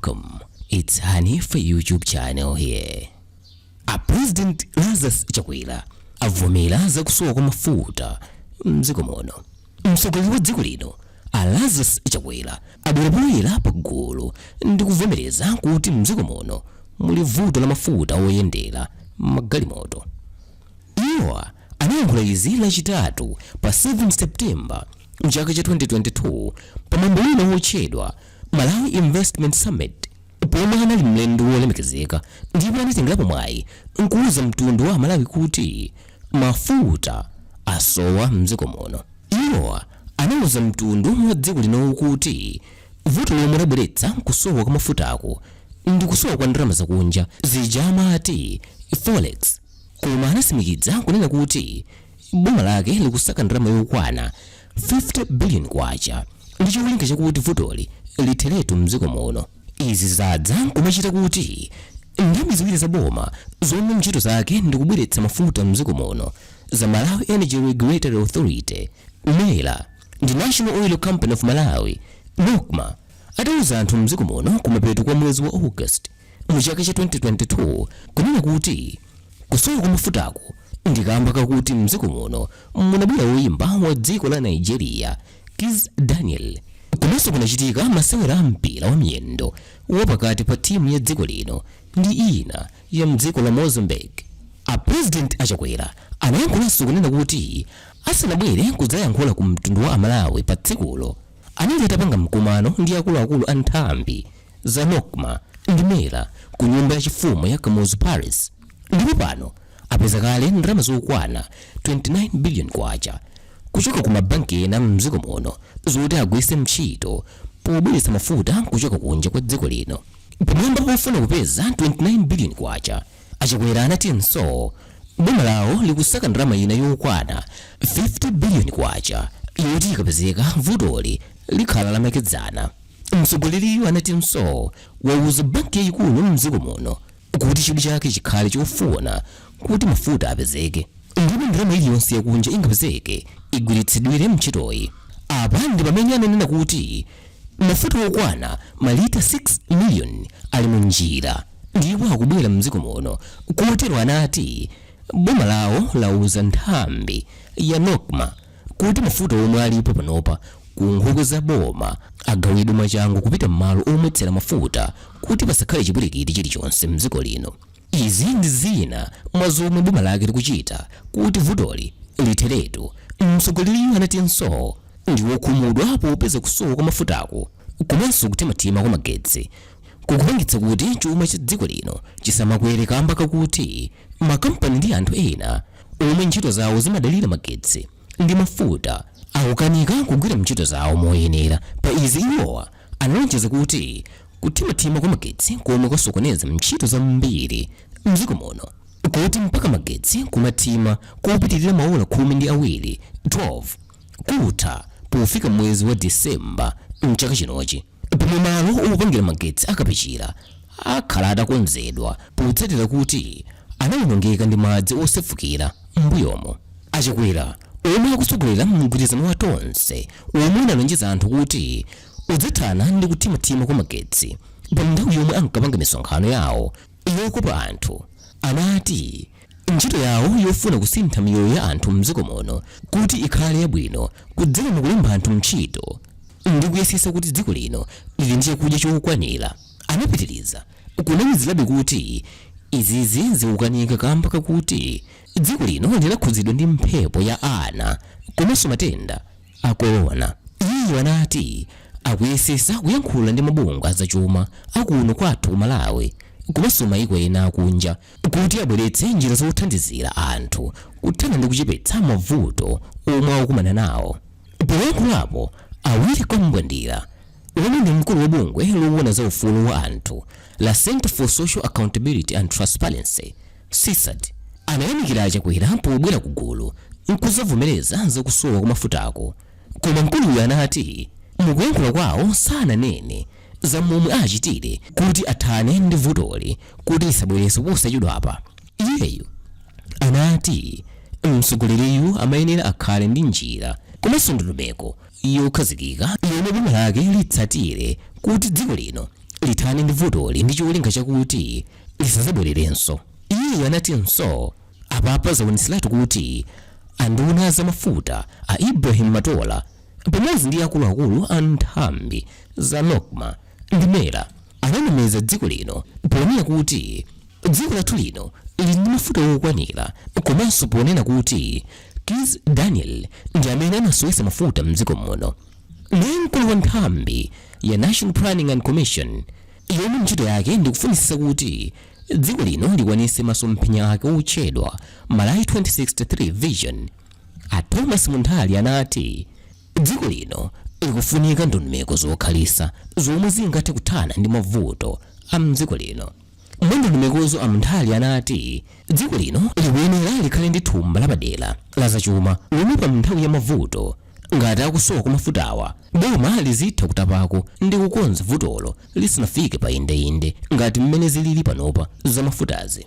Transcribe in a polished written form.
Welcome. It's Hanifa YouTube channel here. A President Lazarus Chakwera avomera zakusowa kwa mafuta mdziko muno. Mtsogoleri wa dziko lino a Lazarus Chakwera abwera poyera pagulu ndi kuvomereza kuti mdziko muno muli vuto la mafuta oyendera magalimoto. Iwo anayankhula izi Lachitatu pa 7 September mchaka cha 2022 pamwambo wina wotchedwa Malawi Investment Summit, pomwe anali mlendo wolemekezeka, ndipo anatengerapo mwayi nkuuza mtundu wa Malawi kuti mafuta asowa mdziko muno. Iwo anauza mtundu wa dziko lino kuti vuto lomwe labweretsa kusowa kwa mafutako ndi kusowa kwa ndalama zakunja zija amati forex, koma anatsimikiza kunena kuti boma lake likusaka ndalama yokwana 50 billion kwacha ndi cholinga chakuti vutoli litheretu mdziko muno. Izi zadza kumachita kuti nthambi ziwiri za boma zomwe ntchito zake ndikubweretsa mafuta mdziko muno, za Malawi Energy Regulatory Authority, MERA, ndi National Oil Company of Malawi, NOCMA, atauza anthu mdziko muno kumapeto kwa mwezi wa August mu chaka cha 2022 kunena kuti kusowa kwa mafutako ndi kamba kakuti mdziko muno munabwera woyimba wa dziko la Nigeria, Kizz Daniel, komanso kunachitika masewera a mpira wa miyendo wapakati pa timu ya dziko lino ndi ina ya mdziko la Mozambique. A President aChakwera anayankhulanso kunena kuti asanabwere kudzayankhula ku mtundu wa Amalawi pa tsikulo, anali atapanga mkumano ndi akuluakulu a nthambi za NOCMA ndi MERA ku nyumba yachifumu ya Kamuzu Palace, ndipo pano apeza kale ndalama zokwana 29 billion kwacha kuchoka ku mabanki ena mdziko muno zoti agwiritse ntchito pobweretsa mafuta kuchoka kunja kwa dziko lino. Pamwamba pofuna kupeza 29 billion kwacha, aChakwera anatinso boma lawo likusaka ndalama ina yokwana 50 billion kwacha yoti ikapezeka vutoli likhala lamakedzana. Mtsogoleriyu anatinso wauza banki yayikulu mdziko muno kuti chidwi chake chikhale chofuna kuti mafuta apezeke, ndipo ndalama iliyonse yakunja ingapezeke igwiritsidwire ntchitoyi. Apa ndi pamene ananena kuti mafuta okwana malita 6 million ali mu njira ndipo akubwera mdziko muno. Kotero anati boma lawo lauza nthambi ya NOCMA kuti mafuta omwe alipo panopa ku nkhokwe za boma agawidwe mwachangu kupita m'malo omwetsera mafuta kuti pasakhale chipwirikiti chilichonse mdziko lino. Izi ndi zina mwa zomwe boma lake likuchita kuti vutoli litheretu. Mtsogoleriyu anatinso ndi wokhumudwa popeza kusowa kwa mafutako komanso kuthimathima kwa magetsi kukupangitsa kuti chuma cha dziko lino chisamakwere, kamba kakuti makampani ndi anthu ena omwe ntchito zawo zimadalira magetsi ndi mafuta akukanika kugwira ntchito zawo moyenera. Pa izi iwowa analonjeza kuti kuthimathima kwa magetsi komwe kwasokoneza ntchito zambiri mdziko muno, kuti mpaka magetsi kumathima kopitirira maola 12, 12, kutha pofika mwezi wa Disemba mchaka chinochi, pomwe malo opangira magetsi akapichira akhala atakonzedwa potsatira kuti anawonongeka ndi madzi osefukira m'mbuyomo. AChakwera, omwe akutsogolera mgwirizano wa Tonse omwe unalonjeza anthu kuti udzathana ndi kuthimathima kwa magetsi, pa nthawi yomwe ankapanga misonkhano yawo yokopa anthu anati ntchito yawo yofuna kusintha miyoyo ya anthu mdziko muno kuti ikhale yabwino kudzera mukulemba anthu ntchito ndi kuyesesa kuti dziko lino lili ndi chakudya chokwanira. Anapitiriza kunamizirabe kuti izizi zikukanika kamba kakuti dziko lino linakhudzidwa ndi mphepo ya Ana komanso matenda a corona. Iye anati akuyesesa kuyankhula ndi mabungwe azachuma akuno kwathu ku Malawi komanso mayiko ena akunja kuti abweretse njira zothandizira anthu kuthana ndi kuchepetsa mavuto omwe akukumana nawo. Poyankhulapo, a Willy Kambwandira, omwe ndi mkulu wa bungwe lowona za ufulu wa anthu la Center for Social Accountability and Transparency, CSAT, anayamikira aChakwera pobwera ku gulu nkuzavomereza zakusowa kwa mafutako. Koma mkuluyu anati mukuyankhula kwawo sananene za momwe achitire kuti athane ndi vutoli kuti lisabwerenso posachedwapa. Iyeyu anati mtsogoleriyu amayenera akhale ndi njira komanso ndondomeko yokhazikika yomwe boma lake litsatire kuti dziko lino lithane Athane ndi vutoli ndi cholinga chakuti lisazabwererenso. Iye anatinso apapa zaonetseratu kuti anduna za mafuta a Ibrahim Matola pamodzi ndi akuluakulu a nthambi za NOCMA ndi MERA ananamiza dziko lino ponena kuti dziko lathu lino lili ndi mafuta okwanira, komanso ponena kuti Kizz Daniel ndi amene anasowetsa mafuta mdziko muno. Naye mkulu wa nthambi ya National Planning and Commission, yomwe ntchito yake ndikufunitsitsa kuti dziko lino likwanitse masomphenya ake otchedwa Malawi 2063 Vision, a Thomas Munthali, anati dziko lino likufunika ndondomeko zokhalitsa zomwe zingathe kuthana ndi mavuto a mdziko lino. Mwa ndondomekozo, a Munthali anati dziko lino likuyenera likhale ndi thumba lapadera la zachuma lomwe pa nthawi ya mavuto ngati akusowa kwa mafutawa, boma lizitha kutapako ndi kukonza vutolo lisanafike pa indeinde ngati mmene zilili panopa zamafutazi.